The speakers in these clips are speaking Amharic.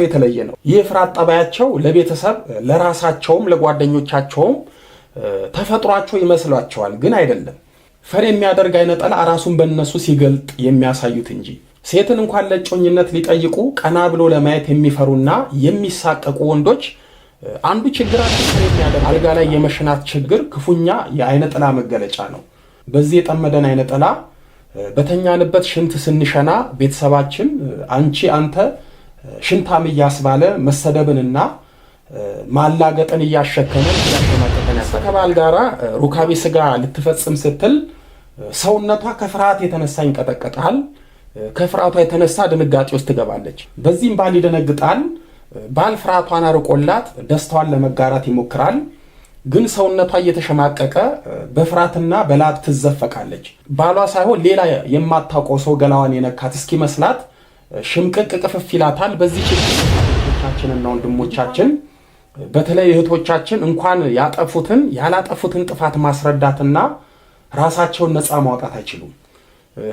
የተለየ ነው። ይህ የፍርሃት ጠባያቸው ለቤተሰብ ለራሳቸውም ለጓደኞቻቸውም ተፈጥሯቸው ይመስሏቸዋል፣ ግን አይደለም። ፈሪ የሚያደርግ አይነ ጥላ ራሱን በእነሱ ሲገልጥ የሚያሳዩት እንጂ። ሴትን እንኳን ለእጮኝነት ሊጠይቁ ቀና ብሎ ለማየት የሚፈሩና የሚሳቀቁ ወንዶች አንዱ ችግራቸው ፈሪ የሚያደርግ አልጋ ላይ የመሽናት ችግር ክፉኛ የአይነ ጥላ መገለጫ ነው። በዚህ የጠመደን አይነ ጥላ በተኛንበት ሽንት ስንሸና ቤተሰባችን አንቺ አንተ ሽንታም እያስባለ መሰደብንና ማላገጥን እያሸከመን እያሸማቀቀን ከባል ጋራ ሩካቤ ስጋ ልትፈጽም ስትል ሰውነቷ ከፍርሃት የተነሳ ይንቀጠቀጣል። ከፍርሃቷ የተነሳ ድንጋጤ ውስጥ ትገባለች። በዚህም ባል ይደነግጣል። ባል ፍርሃቷን አርቆላት ደስታዋን ለመጋራት ይሞክራል። ግን ሰውነቷ እየተሸማቀቀ በፍርሃትና በላብ ትዘፈቃለች። ባሏ ሳይሆን ሌላ የማታውቀው ሰው ገላዋን የነካት እስኪመስላት ሽምቅቅ ቅፍፍ ይላታል። በዚህ ችግር እህቶቻችንና ወንድሞቻችን፣ በተለይ እህቶቻችን እንኳን ያጠፉትን ያላጠፉትን ጥፋት ማስረዳትና ራሳቸውን ነፃ ማውጣት አይችሉም።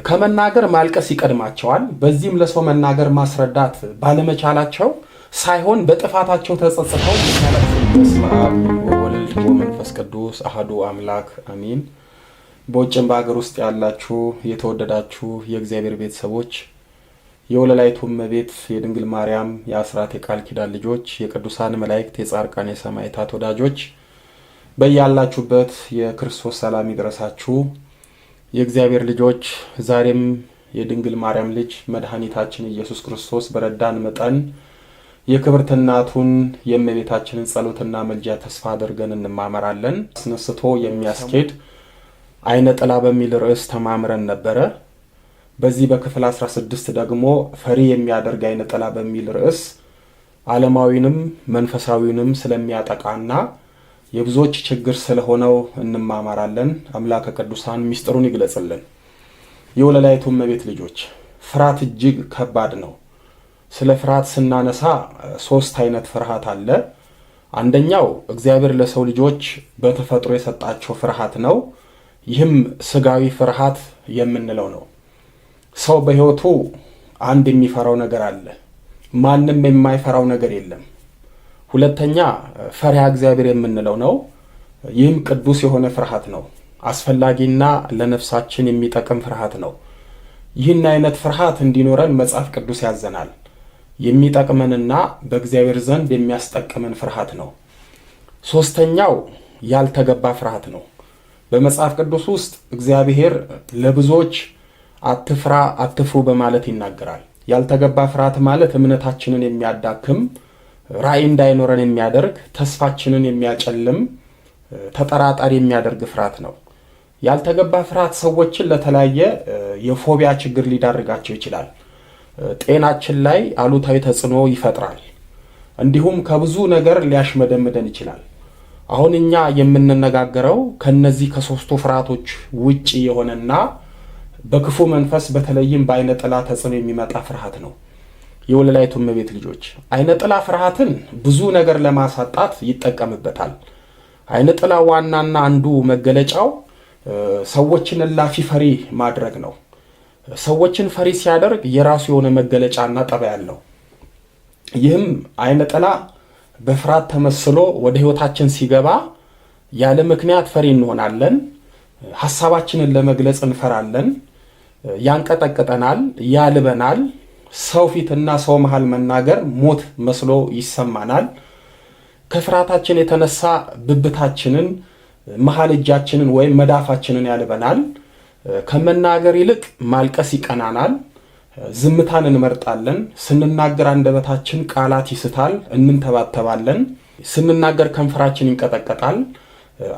ከመናገር ማልቀስ ይቀድማቸዋል። በዚህም ለሰው መናገር ማስረዳት ባለመቻላቸው ሳይሆን በጥፋታቸው ተጸጽተው። በስመ አብ ወወልድ ወመንፈስ ቅዱስ አሐዱ አምላክ አሚን። በውጭም በሀገር ውስጥ ያላችሁ የተወደዳችሁ የእግዚአብሔር ቤተሰቦች፣ የወለላይቱ እመቤት የድንግል ማርያም የአስራት የቃል ኪዳን ልጆች፣ የቅዱሳን መላእክት፣ የጻድቃን የሰማዕታት ወዳጆች፣ በያላችሁበት የክርስቶስ ሰላም ይድረሳችሁ። የእግዚአብሔር ልጆች፣ ዛሬም የድንግል ማርያም ልጅ መድኃኒታችን ኢየሱስ ክርስቶስ በረዳን መጠን የክብርት እናቱን የእመቤታችንን ጸሎትና መልጃ ተስፋ አድርገን እንማመራለን። አስነስቶ የሚያስኬድ አይነ ጥላ በሚል ርዕስ ተማምረን ነበረ። በዚህ በክፍል 16 ደግሞ ፈሪ የሚያደርግ አይነ ጥላ በሚል ርዕስ ዓለማዊንም መንፈሳዊንም ስለሚያጠቃና የብዙዎች ችግር ስለሆነው እንማማራለን። አምላከ ቅዱሳን ሚስጥሩን ይግለጽልን። የወለላይቱ እመቤት ልጆች፣ ፍርሃት እጅግ ከባድ ነው። ስለ ፍርሃት ስናነሳ ሶስት አይነት ፍርሃት አለ። አንደኛው እግዚአብሔር ለሰው ልጆች በተፈጥሮ የሰጣቸው ፍርሃት ነው። ይህም ስጋዊ ፍርሃት የምንለው ነው። ሰው በሕይወቱ አንድ የሚፈራው ነገር አለ። ማንም የማይፈራው ነገር የለም። ሁለተኛ ፈሪሃ እግዚአብሔር የምንለው ነው። ይህም ቅዱስ የሆነ ፍርሃት ነው። አስፈላጊና ለነፍሳችን የሚጠቅም ፍርሃት ነው። ይህን አይነት ፍርሃት እንዲኖረን መጽሐፍ ቅዱስ ያዘናል። የሚጠቅመንና በእግዚአብሔር ዘንድ የሚያስጠቅመን ፍርሃት ነው። ሶስተኛው ያልተገባ ፍርሃት ነው። በመጽሐፍ ቅዱስ ውስጥ እግዚአብሔር ለብዙዎች አትፍራ፣ አትፍሩ በማለት ይናገራል። ያልተገባ ፍርሃት ማለት እምነታችንን የሚያዳክም፣ ራዕይ እንዳይኖረን የሚያደርግ፣ ተስፋችንን የሚያጨልም፣ ተጠራጣሪ የሚያደርግ ፍርሃት ነው። ያልተገባ ፍርሃት ሰዎችን ለተለያየ የፎቢያ ችግር ሊዳርጋቸው ይችላል። ጤናችን ላይ አሉታዊ ተጽዕኖ ይፈጥራል። እንዲሁም ከብዙ ነገር ሊያሽመደምደን ይችላል። አሁን እኛ የምንነጋገረው ከነዚህ ከሶስቱ ፍርሃቶች ውጪ የሆነና በክፉ መንፈስ በተለይም በአይነ ጥላ ተጽዕኖ የሚመጣ ፍርሃት ነው። የወለላይቱ እመቤት ልጆች፣ አይነ ጥላ ፍርሃትን ብዙ ነገር ለማሳጣት ይጠቀምበታል። አይነ ጥላ ዋናና አንዱ መገለጫው ሰዎችን እላፊ ፈሪ ማድረግ ነው። ሰዎችን ፈሪ ሲያደርግ የራሱ የሆነ መገለጫና ጠባይ አለው። ይህም አይነ ጥላ በፍርሃት ተመስሎ ወደ ህይወታችን ሲገባ ያለ ምክንያት ፈሪ እንሆናለን። ሀሳባችንን ለመግለጽ እንፈራለን። ያንቀጠቅጠናል፣ ያልበናል። ሰው ፊትና ሰው መሃል መናገር ሞት መስሎ ይሰማናል። ከፍርሃታችን የተነሳ ብብታችንን፣ መሃል እጃችንን ወይም መዳፋችንን ያልበናል። ከመናገር ይልቅ ማልቀስ ይቀናናል። ዝምታን እንመርጣለን። ስንናገር አንደበታችን ቃላት ይስታል፣ እንንተባተባለን። ስንናገር ከንፈራችን ይንቀጠቀጣል፣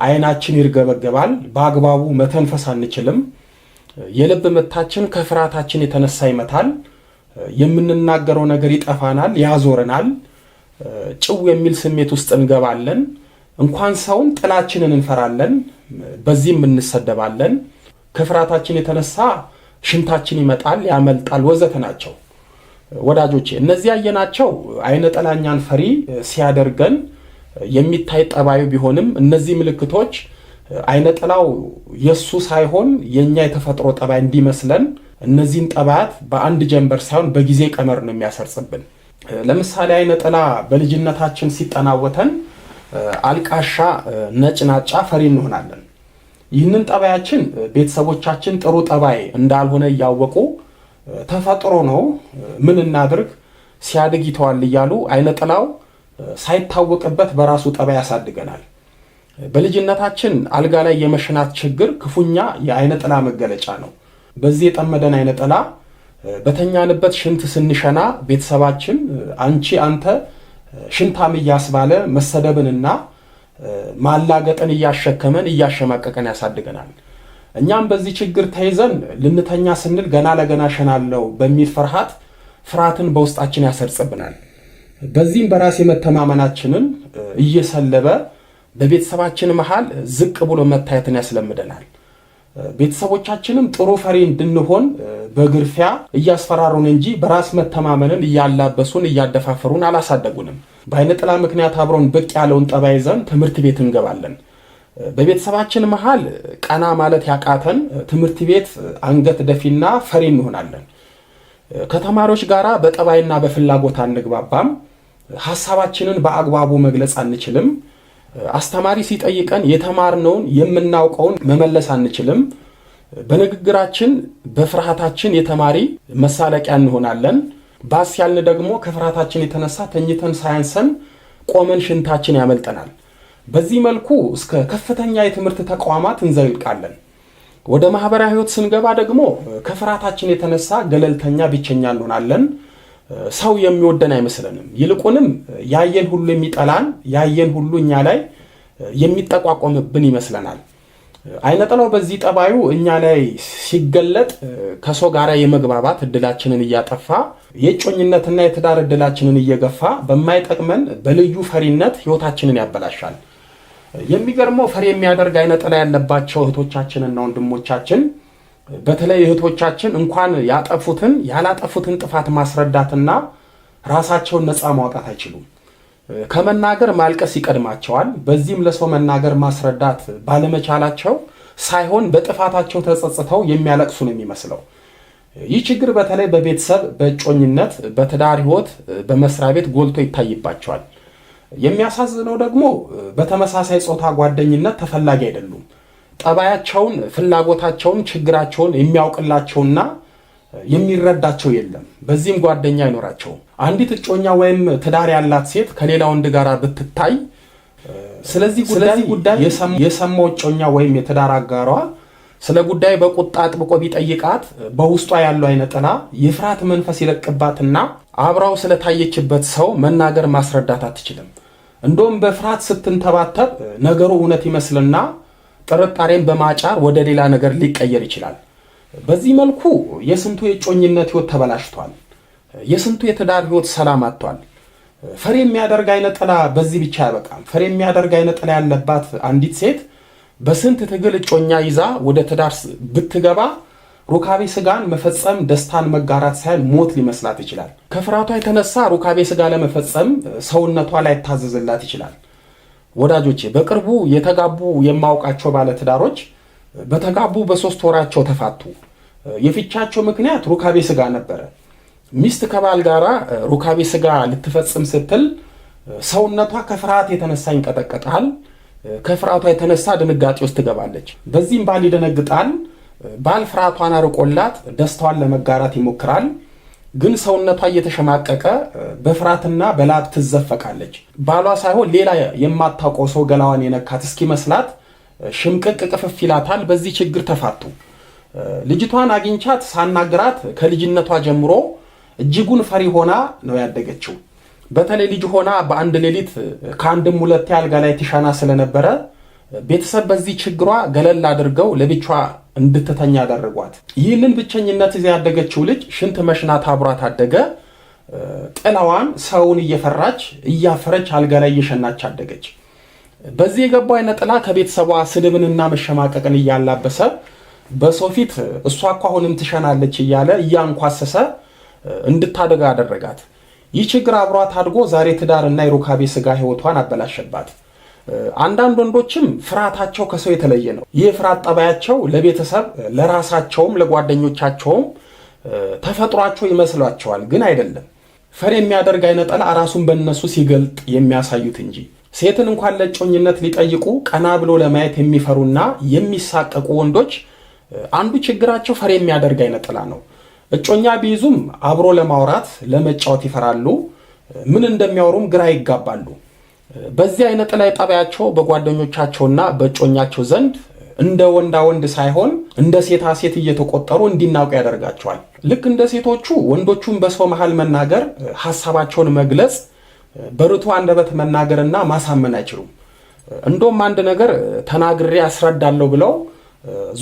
ዓይናችን ይርገበገባል። በአግባቡ መተንፈስ አንችልም። የልብ ምታችን ከፍርሃታችን የተነሳ ይመታል። የምንናገረው ነገር ይጠፋናል፣ ያዞረናል። ጭው የሚል ስሜት ውስጥ እንገባለን። እንኳን ሰውን ጥላችንን እንፈራለን። በዚህም እንሰደባለን። ከፍርሃታችን የተነሳ ሽንታችን ይመጣል፣ ያመልጣል፣ ወዘተ ናቸው። ወዳጆቼ፣ እነዚህ ያየናቸው አይነ ጥላኛን ፈሪ ሲያደርገን የሚታይ ጠባዩ ቢሆንም እነዚህ ምልክቶች አይነ ጥላው የእሱ ሳይሆን የእኛ የተፈጥሮ ጠባይ እንዲመስለን እነዚህን ጠባያት በአንድ ጀንበር ሳይሆን በጊዜ ቀመር ነው የሚያሰርጽብን። ለምሳሌ አይነ ጥላ በልጅነታችን ሲጠናወተን አልቃሻ፣ ነጭናጫ፣ ፈሪ እንሆናለን። ይህንን ጠባያችን ቤተሰቦቻችን ጥሩ ጠባይ እንዳልሆነ እያወቁ ተፈጥሮ ነው፣ ምን እናድርግ፣ ሲያድግ ይተዋል እያሉ አይነ ጥላው ሳይታወቅበት በራሱ ጠባይ ያሳድገናል። በልጅነታችን አልጋ ላይ የመሽናት ችግር ክፉኛ የአይነ ጥላ መገለጫ ነው። በዚህ የጠመደን አይነ ጥላ በተኛንበት ሽንት ስንሸና ቤተሰባችን አንቺ አንተ ሽንታም እያስባለ መሰደብንና ማላገጥን እያሸከመን እያሸማቀቀን ያሳድገናል። እኛም በዚህ ችግር ተይዘን ልንተኛ ስንል ገና ለገና ሸናለው በሚል ፍርሃት ፍርሃትን በውስጣችን ያሰርጽብናል። በዚህም በራስ የመተማመናችንን እየሰለበ በቤተሰባችን መሃል ዝቅ ብሎ መታየትን ያስለምደናል። ቤተሰቦቻችንም ጥሩ ፈሪ እንድንሆን በግርፊያ እያስፈራሩን እንጂ በራስ መተማመንን እያላበሱን እያደፋፈሩን አላሳደጉንም። በአይነ ጥላ ምክንያት አብሮን ብቅ ያለውን ጠባይ ይዘን ትምህርት ቤት እንገባለን። በቤተሰባችን መሃል ቀና ማለት ያቃተን ትምህርት ቤት አንገት ደፊና ፈሪ እንሆናለን። ከተማሪዎች ጋር በጠባይና በፍላጎት አንግባባም። ሀሳባችንን በአግባቡ መግለጽ አንችልም። አስተማሪ ሲጠይቀን የተማርነውን የምናውቀውን መመለስ አንችልም። በንግግራችን በፍርሃታችን የተማሪ መሳለቂያ እንሆናለን። ባስ ያልን ደግሞ ከፍርሃታችን የተነሳ ተኝተን ሳያንሰን ቆመን ሽንታችን ያመልጠናል። በዚህ መልኩ እስከ ከፍተኛ የትምህርት ተቋማት እንዘልቃለን። ወደ ማህበራዊ ህይወት ስንገባ ደግሞ ከፍርሃታችን የተነሳ ገለልተኛ፣ ብቸኛ እንሆናለን። ሰው የሚወደን አይመስለንም። ይልቁንም ያየን ሁሉ የሚጠላን፣ ያየን ሁሉ እኛ ላይ የሚጠቋቆምብን ይመስለናል። አይነ ጥላው በዚህ ጠባዩ እኛ ላይ ሲገለጥ ከሰው ጋር የመግባባት እድላችንን እያጠፋ የእጮኝነትና የትዳር እድላችንን እየገፋ በማይጠቅመን በልዩ ፈሪነት ህይወታችንን ያበላሻል። የሚገርመው ፈሪ የሚያደርግ አይነ ጥላ ያለባቸው እህቶቻችንና ወንድሞቻችን፣ በተለይ እህቶቻችን እንኳን ያጠፉትን ያላጠፉትን ጥፋት ማስረዳትና ራሳቸውን ነፃ ማውጣት አይችሉም። ከመናገር ማልቀስ ይቀድማቸዋል። በዚህም ለሰው መናገር ማስረዳት ባለመቻላቸው ሳይሆን በጥፋታቸው ተጸጽተው የሚያለቅሱ ነው የሚመስለው። ይህ ችግር በተለይ በቤተሰብ፣ በእጮኝነት፣ በትዳር ህይወት፣ በመስሪያ ቤት ጎልቶ ይታይባቸዋል። የሚያሳዝነው ደግሞ በተመሳሳይ ጾታ ጓደኝነት ተፈላጊ አይደሉም። ጠባያቸውን፣ ፍላጎታቸውን፣ ችግራቸውን የሚያውቅላቸውና የሚረዳቸው የለም። በዚህም ጓደኛ አይኖራቸውም። አንዲት እጮኛ ወይም ትዳር ያላት ሴት ከሌላ ወንድ ጋር ብትታይ ስለዚህ ጉዳይ የሰማው እጮኛ ወይም የትዳር አጋሯ ስለ ጉዳይ በቁጣ አጥብቆ ቢጠይቃት በውስጧ ያለው አይነ ጥላ የፍርሃት መንፈስ ይለቅባትና አብራው ስለታየችበት ሰው መናገር ማስረዳት አትችልም። እንደውም በፍርሃት ስትንተባተብ ነገሩ እውነት ይመስልና ጥርጣሬን በማጫር ወደ ሌላ ነገር ሊቀየር ይችላል። በዚህ መልኩ የስንቱ የእጮኝነት ህይወት ተበላሽቷል። የስንቱ የትዳር ህይወት ሰላም አጥቷል። ፈሪ የሚያደርግ አይነ ጥላ በዚህ ብቻ አያበቃም። ፈሪ የሚያደርግ አይነ ጥላ ያለባት አንዲት ሴት በስንት ትግል እጮኛ ይዛ ወደ ትዳር ብትገባ ሩካቤ ስጋን መፈጸም ደስታን መጋራት ሳይሆን ሞት ሊመስላት ይችላል። ከፍርሃቷ የተነሳ ሩካቤ ስጋ ለመፈጸም ሰውነቷ ላይታዘዝላት ይችላል። ወዳጆቼ፣ በቅርቡ የተጋቡ የማውቃቸው ባለትዳሮች በተጋቡ በ3 ወራቸው ተፋቱ። የፍቻቸው ምክንያት ሩካቤ ስጋ ነበረ። ሚስት ከባል ጋራ ሩካቤ ስጋ ልትፈጽም ስትል ሰውነቷ ከፍርሃት የተነሳ ይንቀጠቀጣል። ከፍርሃቷ የተነሳ ድንጋጤ ውስጥ ትገባለች። በዚህም ባል ይደነግጣል። ባል ፍርሃቷን አርቆላት ደስታዋን ለመጋራት ይሞክራል። ግን ሰውነቷ እየተሸማቀቀ በፍርሃትና በላብ ትዘፈቃለች። ባሏ ሳይሆን ሌላ የማታውቀው ሰው ገላዋን የነካት እስኪመስላት ሽምቅቅ ቅፍፍ ይላታል። በዚህ ችግር ተፋቱ። ልጅቷን አግኝቻት ሳናግራት ከልጅነቷ ጀምሮ እጅጉን ፈሪ ሆና ነው ያደገችው። በተለይ ልጅ ሆና በአንድ ሌሊት ከአንድም ሁለቴ አልጋ ላይ ትሻና ስለነበረ ቤተሰብ በዚህ ችግሯ ገለል አድርገው ለብቻዋ እንድትተኛ አደረጓት። ይህንን ብቸኝነት ይዛ ያደገችው ልጅ ሽንት መሽናት አብሯት አደገ። ጥላዋን ሰውን እየፈራች እያፈረች አልጋ ላይ እየሸናች አደገች። በዚህ የገባው አይነ ጥላ ከቤተሰቧ ስድብንና መሸማቀቅን እያላበሰ በሰው ፊት እሷ እኮ አሁንም ትሸናለች እያለ እያንኳሰሰ እንድታደጋ አደረጋት። ይህ ችግር አብሯት አድጎ ዛሬ ትዳርና የሩካቤ ስጋ ህይወቷን አበላሸባት። አንዳንድ ወንዶችም ፍርሃታቸው ከሰው የተለየ ነው። ይህ የፍርሃት ጠባያቸው ለቤተሰብ ለራሳቸውም ለጓደኞቻቸውም ተፈጥሯቸው ይመስሏቸዋል፣ ግን አይደለም። ፈር የሚያደርግ አይነ ጥላ ራሱን በእነሱ ሲገልጥ የሚያሳዩት እንጂ። ሴትን እንኳን ለእጮኝነት ሊጠይቁ ቀና ብሎ ለማየት የሚፈሩና የሚሳቀቁ ወንዶች አንዱ ችግራቸው ፈር የሚያደርግ አይነ ጥላ ነው። እጮኛ ቢይዙም አብሮ ለማውራት ለመጫወት ይፈራሉ። ምን እንደሚያወሩም ግራ ይጋባሉ። በዚህ አይነ ጥላ ጠባያቸው በጓደኞቻቸውና በእጮኛቸው ዘንድ እንደ ወንዳ ወንድ ሳይሆን እንደ ሴታ ሴት እየተቆጠሩ እንዲናቁ ያደርጋቸዋል። ልክ እንደ ሴቶቹ ወንዶቹን በሰው መሃል መናገር፣ ሀሳባቸውን መግለጽ፣ በርቱ አንደበት መናገርና ማሳመን አይችሉም። እንደውም አንድ ነገር ተናግሬ አስረዳለሁ ብለው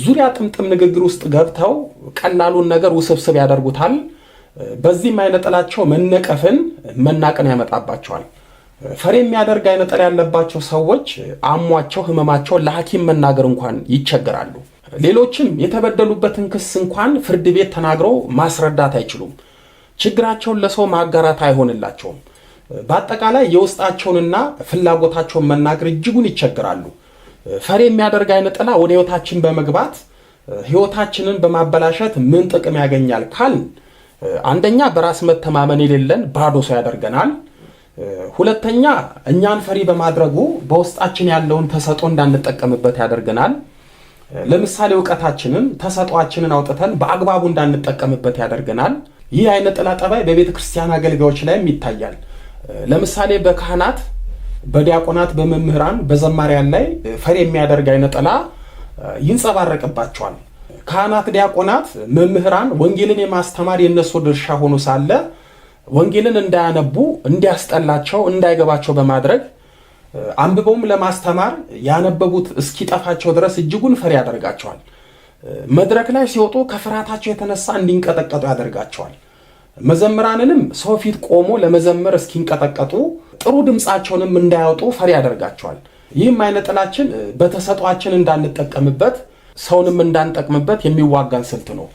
ዙሪያ ጥምጥም ንግግር ውስጥ ገብተው ቀላሉን ነገር ውስብስብ ያደርጉታል። በዚህም አይነ ጥላቸው መነቀፍን መናቅን ያመጣባቸዋል። ፈሪ የሚያደርግ አይነ ጥላ ያለባቸው ሰዎች አሟቸው ህመማቸውን ለሐኪም መናገር እንኳን ይቸገራሉ። ሌሎችም የተበደሉበትን ክስ እንኳን ፍርድ ቤት ተናግረው ማስረዳት አይችሉም። ችግራቸውን ለሰው ማጋራት አይሆንላቸውም። በአጠቃላይ የውስጣቸውንና ፍላጎታቸውን መናገር እጅጉን ይቸግራሉ። ፈሪ የሚያደርግ አይነ ጥላ ወደ ህይወታችን በመግባት ህይወታችንን በማበላሸት ምን ጥቅም ያገኛል ካልን፣ አንደኛ በራስ መተማመን የሌለን ባዶ ሰው ያደርገናል። ሁለተኛ እኛን ፈሪ በማድረጉ በውስጣችን ያለውን ተሰጥኦ እንዳንጠቀምበት ያደርገናል። ለምሳሌ እውቀታችንን፣ ተሰጥኦአችንን አውጥተን በአግባቡ እንዳንጠቀምበት ያደርገናል። ይህ አይነ ጥላ ጠባይ በቤተ ክርስቲያን አገልጋዮች ላይም ይታያል። ለምሳሌ በካህናት፣ በዲያቆናት፣ በመምህራን፣ በዘማሪያን ላይ ፈሪ የሚያደርግ አይነ ጥላ ይንጸባረቅባቸዋል። ካህናት፣ ዲያቆናት፣ መምህራን ወንጌልን የማስተማር የእነሱ ድርሻ ሆኖ ሳለ ወንጌልን እንዳያነቡ፣ እንዲያስጠላቸው፣ እንዳይገባቸው በማድረግ አንብበውም ለማስተማር ያነበቡት እስኪጠፋቸው ድረስ እጅጉን ፈሪ ያደርጋቸዋል። መድረክ ላይ ሲወጡ ከፍርሃታቸው የተነሳ እንዲንቀጠቀጡ ያደርጋቸዋል። መዘምራንንም ሰው ፊት ቆሞ ለመዘመር እስኪንቀጠቀጡ ጥሩ ድምፃቸውንም እንዳያወጡ ፈሪ ያደርጋቸዋል። ይህም አይነ ጥላችን በተሰጧችን እንዳንጠቀምበት ሰውንም እንዳንጠቅምበት የሚዋጋን ስልት ነው።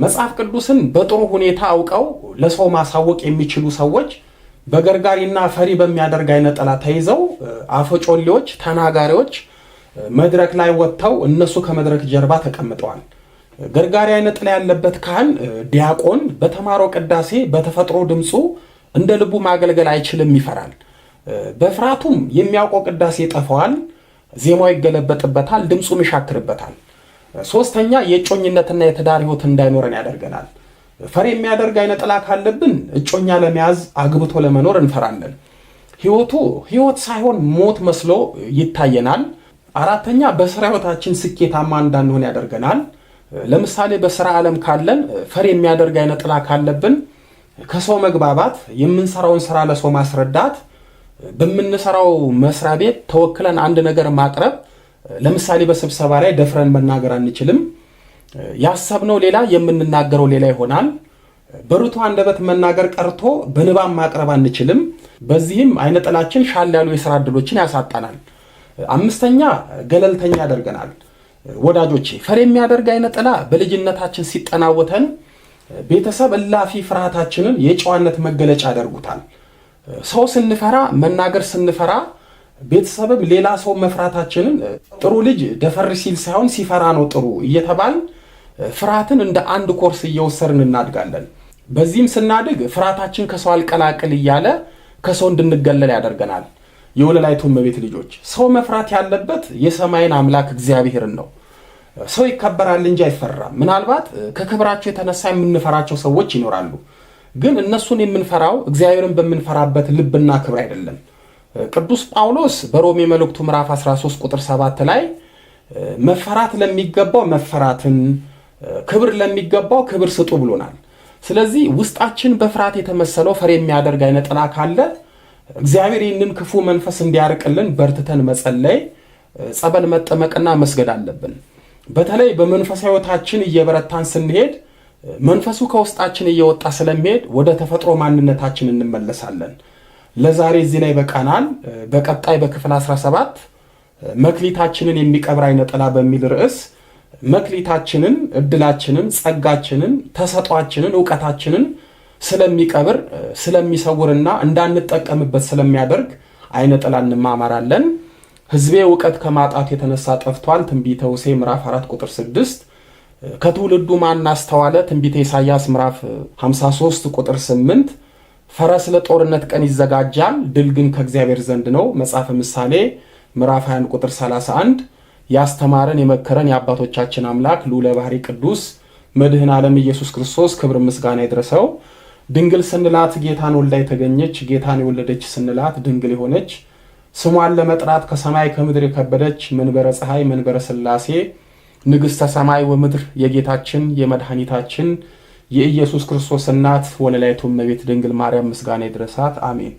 መጽሐፍ ቅዱስን በጥሩ ሁኔታ አውቀው ለሰው ማሳወቅ የሚችሉ ሰዎች በገርጋሪና ፈሪ በሚያደርግ አይነ ጥላ ተይዘው አፈጮሌዎች፣ ተናጋሪዎች መድረክ ላይ ወጥተው እነሱ ከመድረክ ጀርባ ተቀምጠዋል። ገርጋሪ አይነ ጥላ ያለበት ካህን፣ ዲያቆን በተማረው ቅዳሴ በተፈጥሮ ድምፁ እንደ ልቡ ማገልገል አይችልም፣ ይፈራል። በፍርሃቱም የሚያውቀው ቅዳሴ ይጠፋዋል፣ ዜማው ይገለበጥበታል፣ ድምፁም ይሻክርበታል። ሶስተኛ የእጮኝነትና የትዳር ሕይወት እንዳይኖረን ያደርገናል። ፈሪ የሚያደርግ አይነ ጥላ ካለብን እጮኛ ለመያዝ አግብቶ ለመኖር እንፈራለን። ሕይወቱ ሕይወት ሳይሆን ሞት መስሎ ይታየናል። አራተኛ በስራ ሕይወታችን ስኬታማ እንዳንሆን ያደርገናል። ለምሳሌ በስራ ዓለም ካለን ፈሪ የሚያደርግ አይነ ጥላ ካለብን ከሰው መግባባት፣ የምንሰራውን ስራ ለሰው ማስረዳት፣ በምንሰራው መስሪያ ቤት ተወክለን አንድ ነገር ማቅረብ፣ ለምሳሌ በስብሰባ ላይ ደፍረን መናገር አንችልም። ያሰብነው ሌላ የምንናገረው ሌላ ይሆናል። በርቱ አንደበት መናገር ቀርቶ በንባብ ማቅረብ አንችልም። በዚህም አይነ ጥላችን ሻል ያሉ የስራ ዕድሎችን ያሳጣናል። አምስተኛ ገለልተኛ ያደርገናል። ወዳጆቼ ፈሪ የሚያደርግ አይነ ጥላ በልጅነታችን ሲጠናወተን ቤተሰብ እላፊ ፍርሃታችንን የጨዋነት መገለጫ ያደርጉታል። ሰው ስንፈራ፣ መናገር ስንፈራ ቤተሰብም ሌላ ሰው መፍራታችንን ጥሩ ልጅ ደፈር ሲል ሳይሆን ሲፈራ ነው ጥሩ እየተባል ፍርሃትን እንደ አንድ ኮርስ እየወሰድን እናድጋለን። በዚህም ስናድግ ፍርሃታችን ከሰው አልቀላቅል እያለ ከሰው እንድንገለል ያደርገናል። የወለላይቱ እመቤት ልጆች ሰው መፍራት ያለበት የሰማይን አምላክ እግዚአብሔርን ነው። ሰው ይከበራል እንጂ አይፈራም። ምናልባት ከክብራቸው የተነሳ የምንፈራቸው ሰዎች ይኖራሉ። ግን እነሱን የምንፈራው እግዚአብሔርን በምንፈራበት ልብና ክብር አይደለም። ቅዱስ ጳውሎስ በሮሜ መልእክቱ ምዕራፍ 13 ቁጥር 7 ላይ መፈራት ለሚገባው መፈራትን፣ ክብር ለሚገባው ክብር ስጡ ብሎናል። ስለዚህ ውስጣችን በፍርሃት የተመሰለው ፈሪ የሚያደርግ አይነ ጥላ ካለ እግዚአብሔር ይህንን ክፉ መንፈስ እንዲያርቅልን በርትተን መጸለይ፣ ጸበል መጠመቅና መስገድ አለብን። በተለይ በመንፈሳዊ ሕይወታችን እየበረታን ስንሄድ መንፈሱ ከውስጣችን እየወጣ ስለሚሄድ ወደ ተፈጥሮ ማንነታችን እንመለሳለን። ለዛሬ እዚህ ላይ በቃናል። በቀጣይ በክፍል 17 መክሊታችንን የሚቀብር አይነ ጥላ በሚል ርዕስ መክሊታችንን፣ እድላችንን፣ ጸጋችንን፣ ተሰጧችንን፣ እውቀታችንን ስለሚቀብር ስለሚሰውርና እንዳንጠቀምበት ስለሚያደርግ አይነ ጥላ እንማማራለን። ሕዝቤ እውቀት ከማጣቱ የተነሳ ጠፍቷል። ትንቢተ ሆሴዕ ምዕራፍ 4 ቁጥር 6። ከትውልዱ ማን አስተዋለ? ትንቢተ ኢሳይያስ ምዕራፍ 53 ቁጥር 8። ፈረስ ለጦርነት ቀን ይዘጋጃል፣ ድል ግን ከእግዚአብሔር ዘንድ ነው። መጽሐፈ ምሳሌ ምዕራፍ 21 ቁጥር 31። ያስተማረን የመከረን የአባቶቻችን አምላክ ልዑለ ባሕርይ ቅዱስ መድህን ዓለም ኢየሱስ ክርስቶስ ክብር ምስጋና ይድረሰው። ድንግል ስንላት ጌታን ወልዳ የተገኘች፣ ጌታን የወለደች ስንላት ድንግል የሆነች፣ ስሟን ለመጥራት ከሰማይ ከምድር የከበደች፣ መንበረ ፀሐይ መንበረ ሥላሴ ንግሥተ ሰማይ ወምድር የጌታችን የመድኃኒታችን የኢየሱስ ክርስቶስ እናት ወለላይቱ እመቤት ድንግል ማርያም ምስጋና ይድረሳት። አሜን።